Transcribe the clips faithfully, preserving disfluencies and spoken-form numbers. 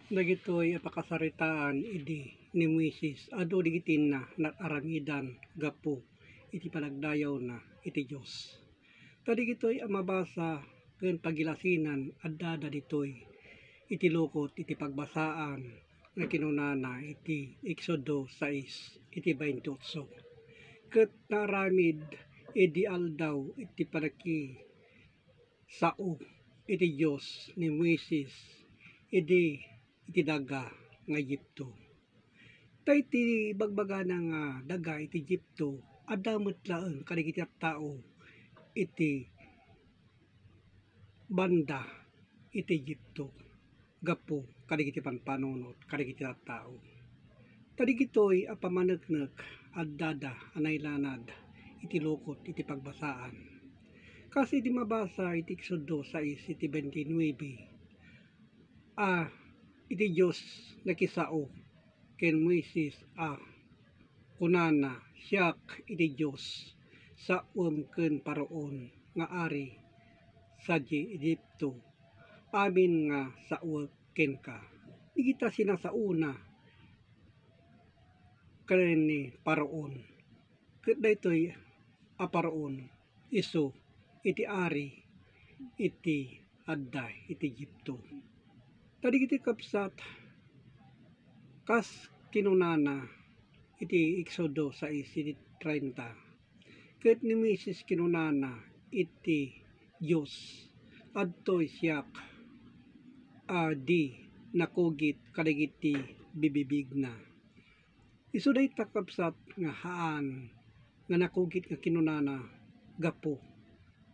Dagitoy a pakasaritaan idi ni Moises adu dagiti na-, naaramidan gapu iti panagdayawna iti Dios. Ta dagitoy a mabasa ken pagilasinan addada ditoy iti lukot iti pagbasaan nga kinunana iti Exodo sais iti baintiotso. Ket naaramid idi aldaw iti panaki-, sao iti Dios ni Moises idi iti daga nga Egipto. Ta iti bagbagana nga daga iti Egipto, adda met laeng kadagiti tattao iti banda iti Egipto gapu kadagiti pampanunot kadagiti tattao. Ta dagitoy a pammaneknek addada a nailanad iti lukot iti pagbasaan. Kas iti mabasa iti Exodo sais iti twenty-nine, a iti Dios nakisao ken Moises a kunana, "Siak iti Dios, saoem ken Faraon nga ari sadiay Egipto, amin nga saoek kenka." Dagita sinasaona ken ni Faraon. Ket daytoy a Faraon isu iti ari iti adda iti Egipto. Ta dagiti kabsat, kas kinunana iti Exodo sais iti treinta, ket ni Moises kinunana iti Dios, "Adtoy siak a di nakugit kadagiti bibibigna." Isu dayta kabsat nga haan nga nakugit nga kinunana gapu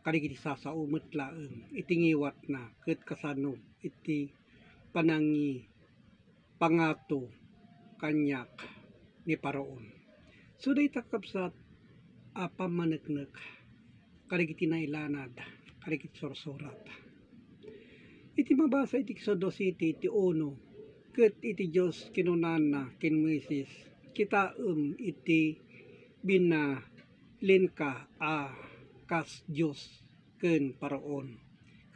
kadagiti sasao met laeng iti ngiwatna ket kasano iti panangipangato kaniak ni Faraon. Isu dayta kabsat a pammaneknek kadagiti nailanad kadagiti sursurat. Iti mabasa iti Exodo siete iti uno, ket iti Dios kinunana ken Moises, "Kitaem iti binalinka a kas Dios ken Faraon,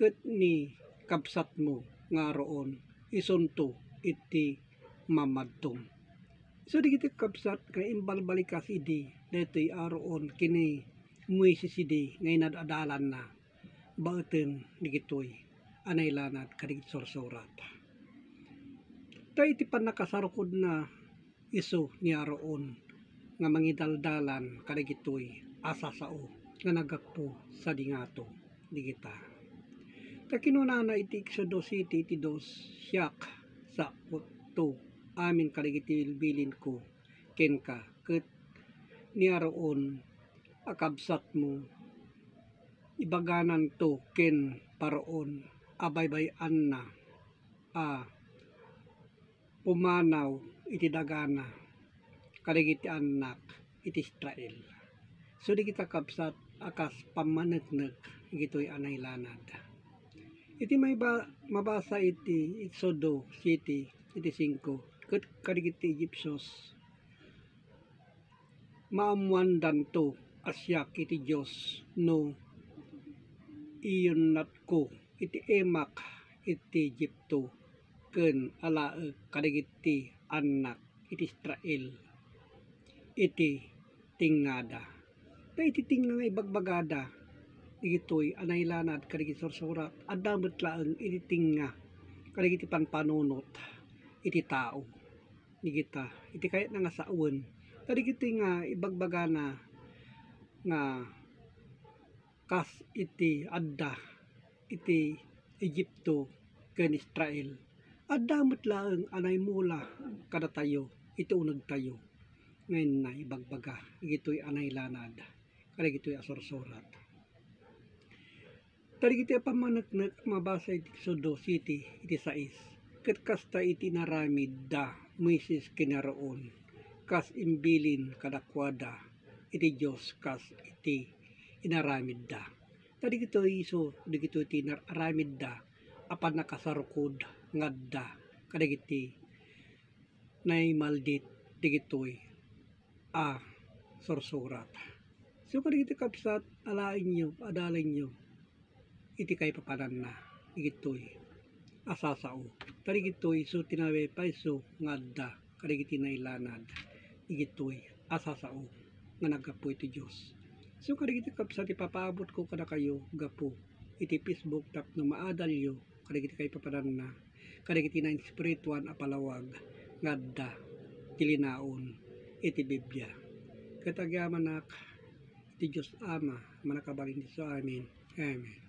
ket ni kabsatmo nga Aaron isunto iti mamadtom." Isu dagiti kabsat nga imbalbalikas idi daytoy Aaron ken ni Moises idi nga inad-adalanna baeten dagitoy a nailanad kadagiti sursurat. Ta iti pannakasarukodna isu ni Aaron nga mangidaldalan kadagitoy a sasao nga naggapu sadi ngato dagita. Ta kinunana iti Exodo siete iti dos, "Siak, saoekto amin kadagiti bilbilinko kenka, ket ni Aaron a kabsatmo, ibagananto ken Faraon a baybay-anna a pumanaw iti dagana kadagiti annak iti Israel." Isu dagita kabsat a kas pammaneknek dagitoy a nailanad. Iti maiba-, mabasa iti Exodo siete iti singko, ket kadagiti Egipsios, maammoandanto a siak iti Dios no iyunnatko iti emak iti Egipto ken alaek kadagiti annak iti Israel iti tingngada. Ta iti tengnga nga ibagbagada dagitoy a nailanad kadagiti sursurat, adda met laeng iti tengnga kadagiti pampanunot iti tao. Dagita iti kayatna nga sawen. Ta dagitoy nga ibagbagana nga kas iti adda iti Egipto ken Israel, adda met laeng a naimula kadatayo iti unegtayo nga inna ibagbaga dagitoy a nailanad kadagitoy a sursurat. Ta dagiti a pammaneknek a mabasa iti Exodo siete iti sais, ket kasta iti inaramidda Moises ken Aaron, kas imbilin kadakuada iti Dios kas iti inaramidda. Ta dagitoy isu, dagitoy ti inaramidda a pannakasarukod nga adda kadagiti naimaldit dagitoy a sursurat. So, kadagiti kabsat, alaenyo, adalanyo iti kaipapananna dagitoy a sasao. Kadagitoy isu ti napayso nga adda kadagiti nailanad dagitoy a sasao nga naggapu iti Dios. So kadagiti kabsat, ipapaabotko kadakayo gapu iti Facebook tapno maadalyo kadagiti kaipapananna kadagiti nainspirituan a palawag nga adda ti linaon iti Biblia. Ket agyamanak ti Dios Ama, Mannakabalin ti Dios. Amen. Amen.